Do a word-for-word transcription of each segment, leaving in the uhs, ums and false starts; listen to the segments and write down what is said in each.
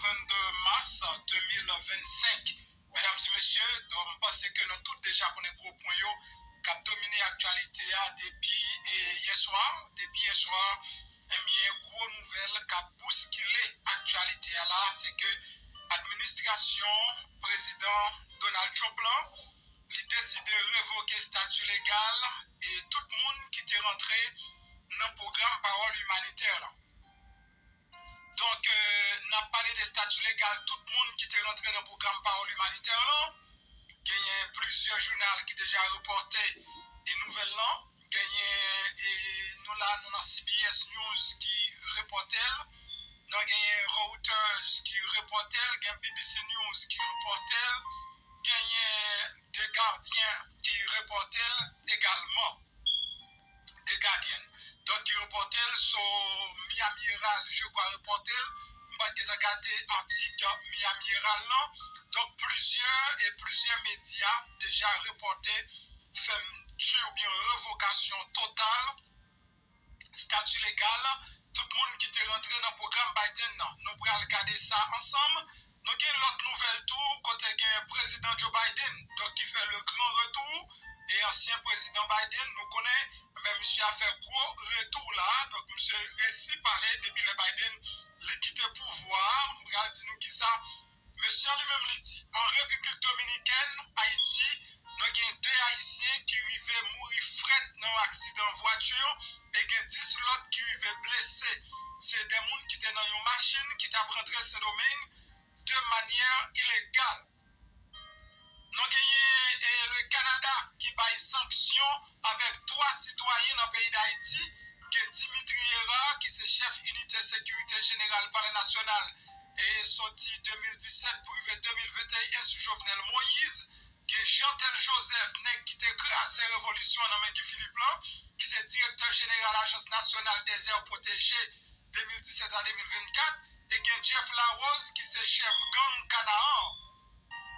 Vennde mas de mil vennsenk. Medam e mesye, donk, m panse ke nou tout deja konnen gwo pwen yo k ap domine aktyalite a depi, e, yè swa. Depi yè swa, ebyen, gwo nouvèl k ap bouskile aktyalite a la, se ke administrasyon prezidan Donald Trump lan, li deside revoke estati legal e tout moun ki te rantre nan pwogram pawòl imanitè lan. Donk, euh, n ap pale de estati legal tout moun ki te rantre nan pwogram pawòl imanitè lan. Genyen plizyè jounal ki deja repòte e nouvèl lan. Genyen, e, nou la, nou nan C B S News ki repòte l. Nou genyen Reuters ki repòte l. Gen B B C News ki repòte l. Genyen The Guardian ki repòte l egalman. The Guardian. Donk, ki repòte l, so Miami Herald, je crois, repòte l. M pa t gentan gade atik Miami Herald lan. Donk, plizyè e plizyè medya deja repòte fèmti oubyen revokasyon total estati legal tout moun ki te rantre nan pwogram Biden nan. Nou pral gade sa ansanm. Nou gen lòt nouvèl tou, kote gen prezidan Joe Biden, donk, ki fè le grand retour, e ansyen prezidan Biden, nou konnen, men misye a fè gwo retou la, donk, misye resi pale depi lè Biden li kite pouvwa a. M pral di nou kisa mesye an li menm li di. An Repiblik Dominikèn, Ayiti, nou gen de Ayisyen ki rive mouri frèt nan yon aksidan vwati, e gen dis lòt ki rive blese. Se de moun ki te nan yon machin ki t ap rantre Sendomeng de manyè ilegal. Nou genyen, e, le Kanada ki bay sanksyon avèk twa sitwayen nan peyi Dayiti, gen Dimitri Hérard, ki se chèf inite sekirite jeneral Palè Nasyonal, e soti de mil disèt pou rive de mil venteyen sou Jovenel Moïse, gen Jeantel Joseph, nèg ki te kraze revolisyon nan men Guy Philippe lan, ki se direktè jeneral Ajans Nasyonal dèzè pwoteje de mil disèt a de mil vennkat, e gen Jeff Larose, ki se chèf gang Kanaan.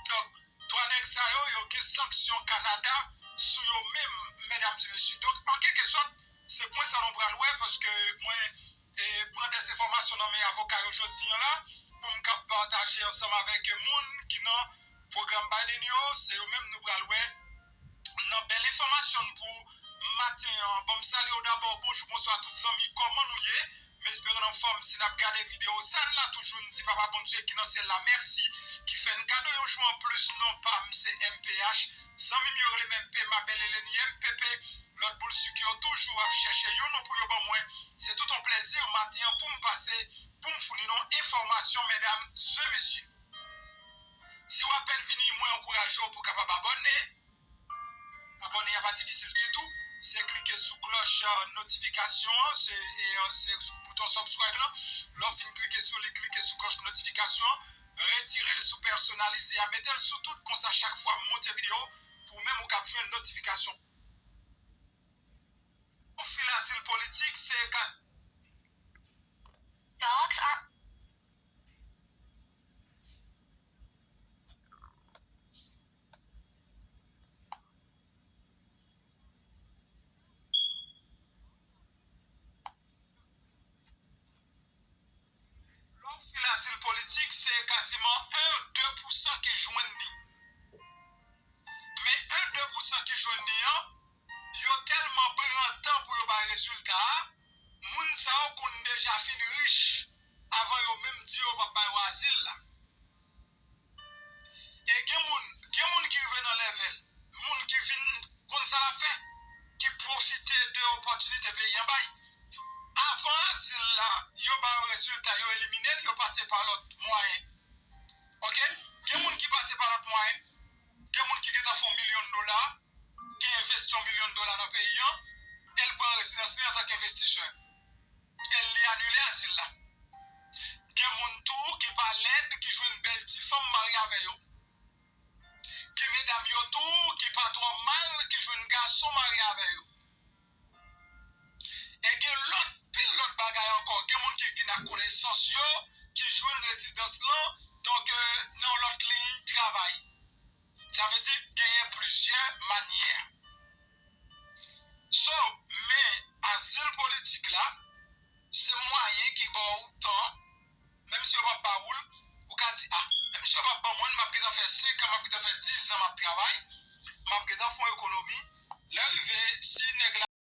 Donk, twa nèg sa yo, yo gen sanksyon Kanada sou yo menm, medam e mesye. Donk, an kèlkesòt, se pwen sa nou pral wè, paske mwen, e, pran de enfòmasyon nan men avoka yo jodi an la, pou m kab pataje ansanm avèk moun ki nan pwogram Biden yo, se yo menm nou pral wè nan bèl enfòmasyon n pou maten an. Bon, m salye w dabò, bonjou, bonswa tout zanmi, kòman nou ye? M espere n anfòm. Si n ap gade videyo sa, n la toujou, n di Papa Bondye ki nan syèl la mèsi, ki fè n kado yon jou anplis. Non pa m se M P H, zanmi m yo rele m M P, m apèl Eleni M P P. Lòt boul sik yo toujou ap chèche yon non pou yo ban mwen. Se tout yon plèzi maten an pou m pase, pou m founi nou enfòmasyon, medam e mesye. Si w apèn vini, mwen ankouraje w pou w kapab abòne. Abòne a pa difisil ditou. Se klike sou klòch, e, notifikasyon an, se, e, e, se sou bouton subscribe lan. Lè w fin klike sou li, klike sou klòch notifikasyon an. Retire l sou pèsonalize a, mete l sou tout, konsa chak fwa m monte videyo, pou ou menm ou kab jwenn notifikasyon. Pwofil azil politik se ka Dogs are Lè w file azil politik, se kaziman en, de pousan ki jwenn li. Men en, de pousan ki jwenn li an, yo tèlman pran tan pou yo bay rezilta a, moun sa yo konn deja fin rich avan yo menm di yo p ap ba yo azil la. E gen moun, gen moun ki rive nan level, moun ki vin konn sa l ap fè, ki pwofite de opòtinite peyi an bay. Avan azil la, yo ba yo rezilta, yo elimine l, yo pase pa lòt mwayen. Oke? Gen moun ki pase pa lòt mwayen. Gen moun ki gentan fè yon milyon dola, ki envesti yon milyon dola nan peyi an, e l pran rezidans li antanke envestisè. E li anile azil la. Gen moun tou ki pa lèd, ki jwenn bèl ti fanm marye avè yo. Gen medam yo tou ki pa twò mal, ki jwenn gason marye avè yo. E gen lòt, pil lòt bagay ankò. Gen moun ki vin ak konesans yo, ki jwenn rezidans lan, donk, euh, nan yon lòt liy travay. Sa vle di genyen plizyè manyè. So, men azil politik la, se mwayen ki ba w tan, menm si yo p ap ba ou l, Misye p ap ban mwen l, m ap gentan fè senk an, m ap gentan fè diz an m ap travay, m ap gentan fè yon ekonomi. Lè rive, si nèg la